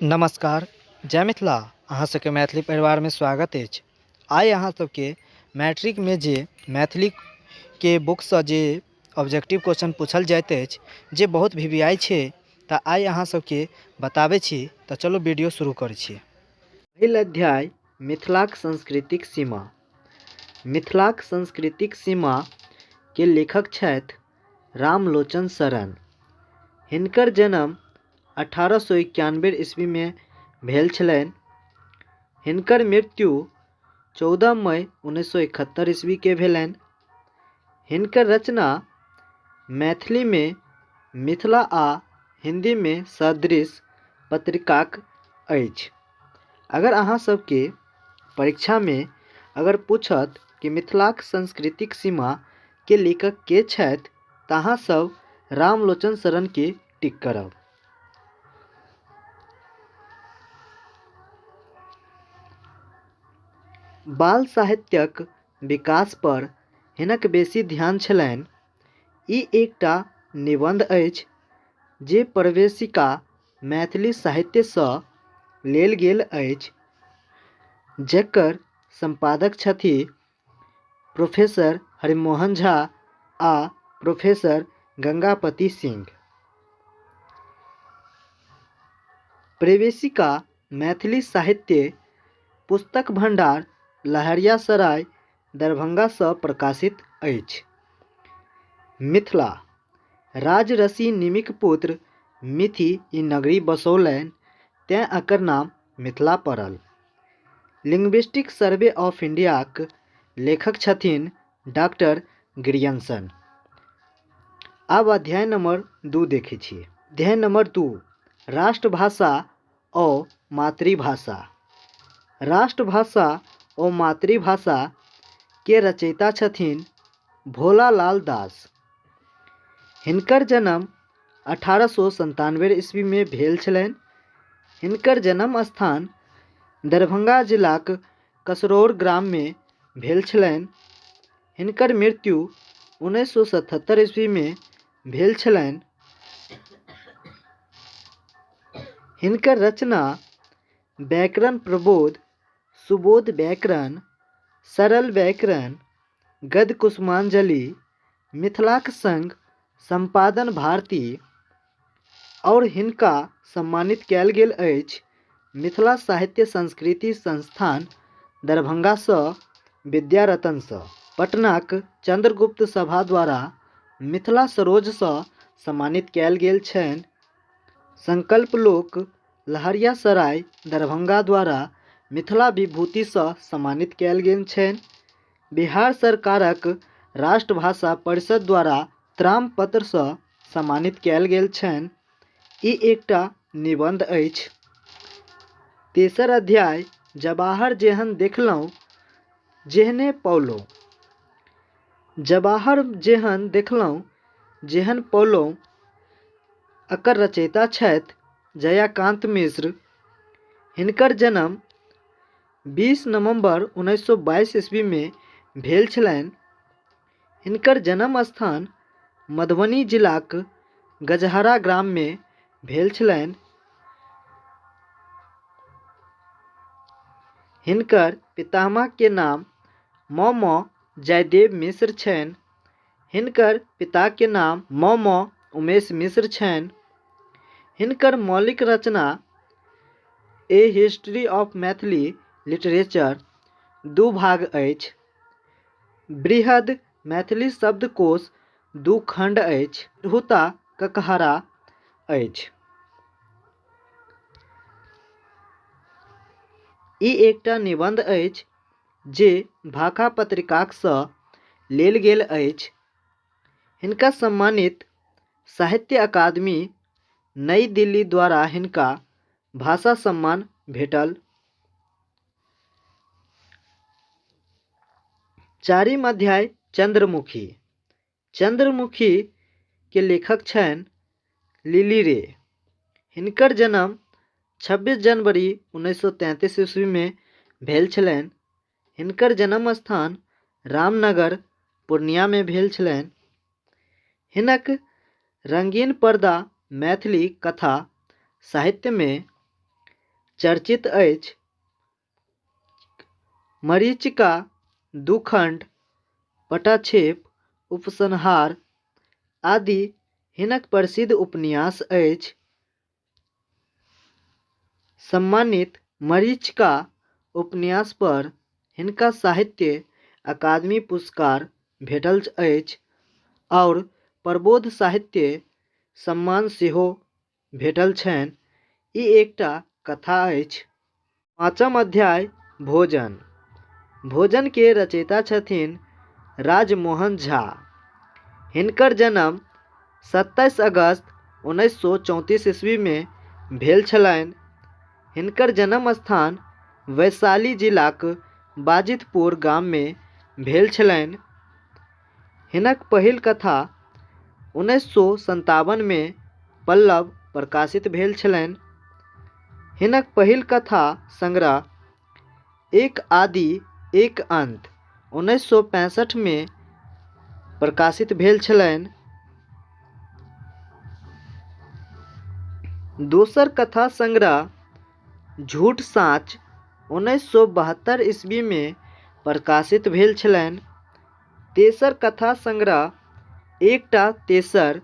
नमस्कार, जय मिथिला। अहाँ सबके मैथिली परिवारमे स्वागत अछि। आइ अहाँ सबके मैट्रिकमे जे मैथिलीके बुकसँ जे ऑब्जेक्टिव क्वेश्चन पूछल जाइत अछि जे बहुत भी वी I छै, तऽ आइ अहाँ सबके बताबै छी। तऽ चलू वीडियो शुरू करै छी। पहिल अध्याय, मिथिलाक सांस्कृतिक सीमा। मिथिलाक सांस्कृतिक सीमाके लेखक छथि रामलोचन शरण। हिनकर जन्म 1891 ईस्वीमे भेल छलनि। हिनकर मृत्यु 14 मई 1971 ईस्वीके भेलनि। हिनकर रचना मैथिलीमे मिथिला आ हिन्दीमे सदृश पत्रिकाक अछि। अगर अहाँ सबके परीक्षामे अगर पूछत कि मिथिलाक सांस्कृतिक सीमाके लेखक के छथि, तऽ अहाँ सब रामलोचन शरणके टिक करब। बाल साहित्यक विकास पर हिनक बेसी ध्यान छलनि। ई एकटा निबन्ध अछि जे प्रवेशिका मैथिली साहित्यसँ लेल गेल अछि, जकर सम्पादक छथि प्रोफेसर हरिमोहन झा आ प्रोफेसर गंगापति सिंह। प्रवेशिका मैथिली साहित्य पुस्तक भंडार, लहेरियासराय, दरभंगासँ प्रकाशित अछि। मिथिला राजर्षि निमिक पुत्र मिथि ई नगरी बसौलनि, तेँ एकर नाम मिथिला पड़ल। लिंग्विस्टिक सर्वे ऑफ इंडियाक लेखक छथिन डॉक्टर ग्रियर्सन। आब अध्याय नंबर 2 देखै छी। अध्याय नंबर 2, राष्ट्रभाषा ओ मातृभाषा। राष्ट्रभाषा ओ मातृभाषा के रचयिता छथिन भोलालाल दास। हिनकर जन्म 1897 ईस्वीमे भेल छलनि। हिनकर जन्म स्थान दरभंगा जिलाक कसरौर ग्राममे भेल छलनि। हिनकर मृत्यु 1977 ईस्वीमे भेल छलनि। हिनकर रचना व्याकरण प्रबोध, सुबोध व्याकरण, सरल व्याकरण, गद्य कुसुमांजलि, मिथिलाक संग सम्पादन भारती आओर हिनका सम्मानित कयल गेल अछि मिथिला साहित्य संस्कृति संस्थान दरभंगासँ विद्यारत्नसँ। पटनाक चंद्रगुप्त सभा द्वारा मिथिला सरोजसँ सम्मानित कयल गेल छनि। संकल्प लोक लहरियासराय दरभंगा द्वारा मिथिला विभूतिसँ सम्मानित कयल गेल छनि। बिहार सरकारक राष्ट्रभाषा परिषद द्वारा त्रामपत्रसँ सम्मानित कयल गेल छनि। ई एकटा निबन्ध अछि। तेसर अध्याय, जवाहर जेहन देखलहुँ जेहने पौलहुँ। जवाहर जेहन देखलहुँ जेहन पौलहुँ एकर रचयिता छथि जयाकान्त मिश्र। हिनकर जन्म 20 नवम्बर 1922 ईस्वीमे भेल छलनि। हिनकर जन्म स्थान मधुबनी जिलाक गजहरा ग्राममे भेल छलनि। हिनकर पितामहके नाम म म जयदेव मिश्र छनि। हिनकर पिताके नाम म म उमेश मिश्र छनि। हिनकर मौलिक रचना a history of Maithili literature 2 भाग अछि। बृहद मैथिली शब्दकोश 2 खंड अछि। तिरहुता ककहरा अछि। ई एकटा निबंध अछि जे भाखा पत्रिकासँ लेल गेल अछि। हिनका सम्मानित साहित्य अकादमी नई दिल्ली द्वारा हिनका भाषा सम्मान भेटल। चारिम अध्याय, चंद्रमुखी। चंद्रमुखी के लेखक छनि लिली रे। हिनकर जन्म 26 जनवरी 1933 ईस्वीमे भेल छलनि। हिनकर जन्म स्थान रामनगर पूर्णियामे भेल छलनि। हिनक रंगीन पर्दा मैथिली कथा साहित्यमे चर्चित अछि। मरीचिका, दुखण्ड, पटाक्षेप, उपसंहार आदि हिनक प्रसिद्ध उपन्यास अछि। सम्मानित मरीचिका उपन्यास पर हिनका साहित्य अकादमी पुरस्कार भेटल अछि आओर प्रबोध साहित्य सम्मान सेहो भेटल छनि। ई एकटा कथा अछि। पाँचम अध्याय भोजन। भोजनके रचयिता छथिन राजमोहन झा। हिनकर जन्म 27 अगस्त 1934 ईस्वीमे भेल छलनि। हिनकर जन्म स्थान वैशाली जिलाक बाजितपुर गाममे भेल छलनि। हिनक पहिल कथा 1957मे पल्लव प्रकाशित भेल छलनि। हिनक पहिल कथा संग्रह एक आदि एक अंत 1965मे प्रकाशित भेल छलनि। दोसर कथा संग्रह झूठ साँच 1972 ईस्वीमे प्रकाशित भेल छलनि। तेसर कथा संग्रह एकटा तेसर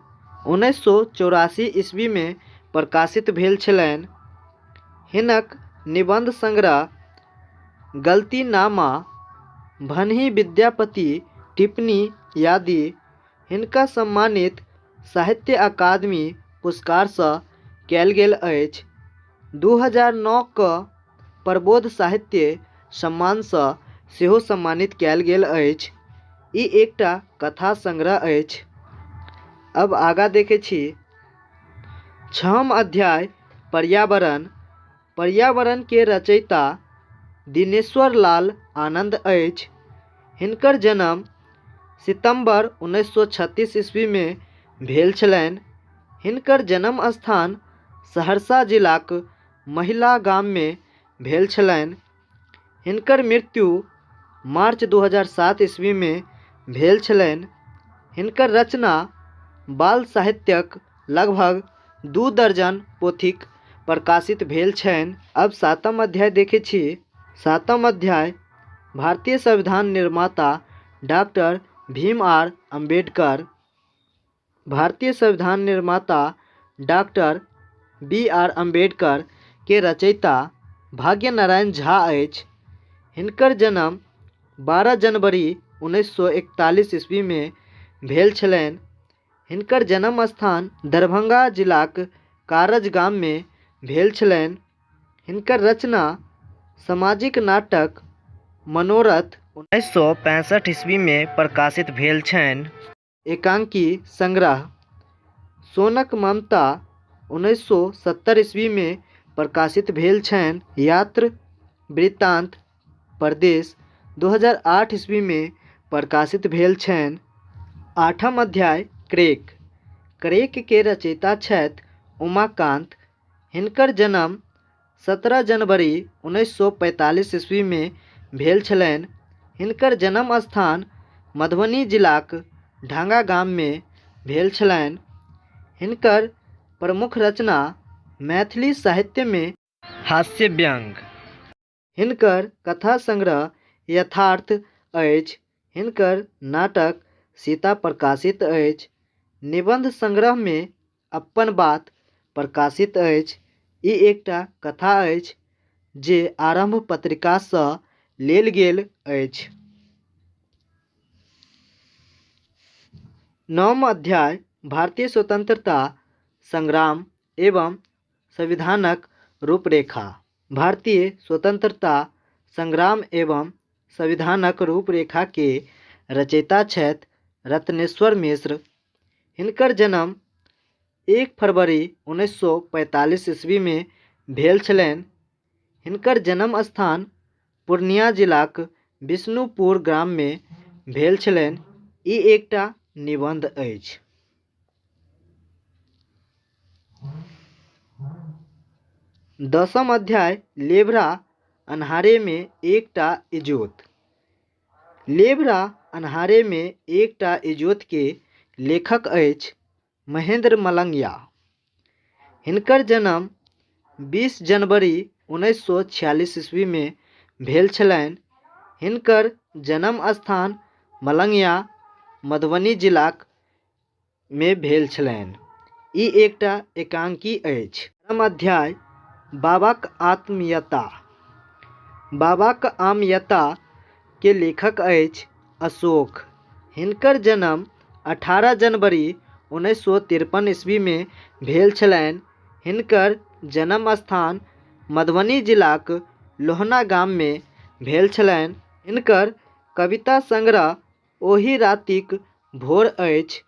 1984 ईस्वीमे प्रकाशित भेल छलनि। हिनक निबन्ध संग्रह गलतीनामा, भनहि विद्यापति टिप्पणी आदि हिनका सम्मानित साहित्य अकादमी पुरस्कारसँ कयल गेल अछि। 2009 क प्रबोध साहित्य सम्मानसँ सेहो सम्मानित कयल गेल अछि। ई एकटा कथा संग्रह अछि। अब आगाँ देखै छी छहम अध्याय पर्यावरण। पर्यावरणके रचयिता दिनेश्वर लाल आनन्द अछि। हिनकर जन्म सितम्बर 1936 ईस्वीमे भेल छलनि। हिनकर जन्म स्थान सहरसा जिलाक महिला गाममे भेल छलनि। हिनकर मृत्यु मार्च 2007 ईस्वीमे भेल छलनि। हिनकर रचना बाल साहित्यक लगभग 2 दर्जन पोथीक प्रकाशित भेल छनि। अब सातम अध्याय देखै छी। सातम अध्याय भारतीय संविधान निर्माता डॉक्टर भीम आर अम्बेडकर। भारतीय संविधान निर्माता डॉक्टर बी आर अम्बेडकर के रचयिता भाग्यनारायण झा अछि। हिनकर जन्म 12 जनवरी 1941 ईस्वीमे भेल छलनि। हिनकर जन्म स्थान दरभंगा जिलाक कारज गाममे भेल छलनि। हिनकर रचना सामाजिक नाटक मनोरथ 1965 ईस्वीमे प्रकाशित भेल छनि। एकांकी संग्रह सोनक ममता 1970 ईस्वीमे प्रकाशित भेल छनि। यात्र वृत्तांत परदेश 2008 ईस्वीमे प्रकाशित भेल छनि। आठम अध्याय क्रेक। क्रेकके रचयिता छथि उमाकान्त। हिनकर जन्म 17 जनवरी 1945 ईस्वीमे भेल छलनि। हिनकर जन्म स्थान मधुबनी जिलाक ढांगा गाममे भेल छलनि। हिनकर प्रमुख रचना मैथिली साहित्यमे हास्य व्यंग्य। हिनकर कथा संग्रह यथार्थ अछि। हिनकर नाटक सीता प्रकाशित अछि। निबन्ध संग्रहमे अप्पन बात प्रकाशित अछि। ई एकटा कथा अछि जे आरम्भ पत्रिकासँ लेल गेल अछि। नवम अध्याय भारतीय स्वतंत्रता संग्राम एवं संविधानक रूपरेखा। भारतीय स्वतंत्रता संग्राम एवं संविधानक रूपरेखा के रचयिता छथि रत्नेश्वर मिश्र। हिनकर जन्म 1 फरवरी 1945 ईस्वीमे भेल छलनि। हिनकर जन्म स्थान पूर्णिया जिलाक विष्णुपुर ग्राममे भेल छलनि। ई एकटा निबन्ध अछि। दसम अध्याय लेभरा अन्हारेमे एकटा इजोत। लेभरा अन्हारेमे एकटा इजोतके लेखक अछि महेन्द्र मलंगिया। हिनकर जन्म 20 जनवरी 1946 ईस्वीमे भेल छलनि। हिनकर जन्म स्थान मलंगिया, मधुबनी जिलाक मे भेल छलनि। ई एकटा एकांकी अछि। बारहम अध्याय बाबाक आत्मीयता। बाबाक आत्मीयता के लेखक अछि अशोक। हिनकर जन्म 18 जनवरी 1953 ईस्वीमे भेल छलनि। हिनकर जन्म स्थान मधुबनी जिलाक लोहना गाममे भेल छलनि। हिनकर कविता संग्रह ओहि रातिक भोर अछि।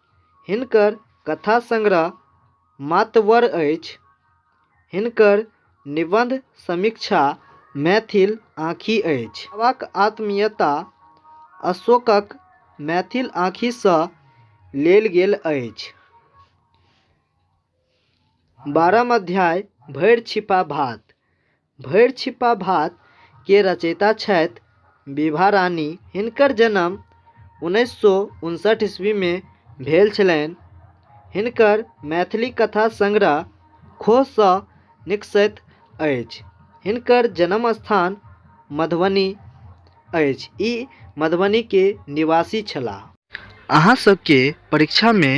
हिनकर कथा संग्रह मातवर अछि। हिनकर निबन्ध समीक्षा मैथिल आँखि अछि। बाबाक आत्मीयता अशोकक मैथिल आँखिसँ लेल गेल अछि। बारहम अध्याय भरि छिपा भात। भरि छिपा भात के रचयिता छथि विभा रानी। हिनकर जन्म 1959 ईस्वीमे भेल छलनि। हिनकर मैथिली कथा संग्रह खोहसँ निकसैत अछि। हिनकर जन्म स्थान मधुबनी अछि। ई मधुबनीके निवासी छलाह। अहाँ सबके परीक्षामे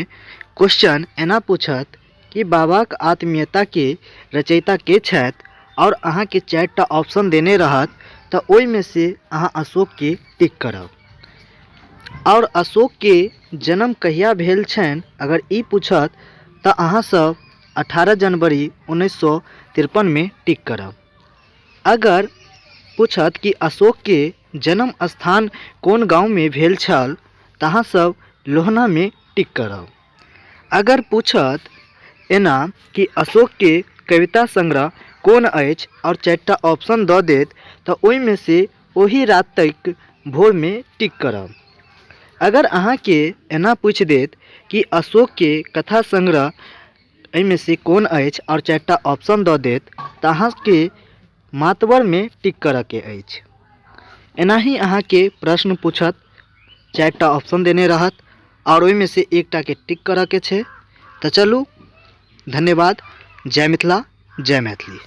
क्वेश्चन एना पूछत कि बाबाक आत्मीयताके रचयिता के छथि आओर अहाँके चारिटा ऑप्शन देने रहत तऽ ओहिमे से अहाँ अशोकके टिक करब। आओर अशोकके जन्म कहिया भेल छनि अगर ई पूछत तऽ अहाँ सब 18 जनवरी 1953मे टिक करब। अगर पूछत कि अशोकके जन्म स्थान कोन गाँवमे भेल छल तऽ अहाँ सब लोहनामे टिक करब। अगर पूछत एना कि अशोकके कविता संग्रह कोन अछि आओर चारिटा ऑप्शन दऽ देत तऽ ओहिमे से ओहि रातिक भोरमे टिक करब। अगर अहाँके एना पूछि देत कि अशोकके कथा संग्रह एहिमे से कोन अछि आओर चारिटा ऑप्शन दऽ देत तऽ अहाँके मातबरमे टिक करऽके अछि। एनाही अहाँके प्रश्न पूछत, चारिटा ऑप्शन देने रहत आओर ओहिमे से एकटाके टिक करऽके छै। तऽ चलू, धन्यवाद। जय मिथिला, जय मैथिली।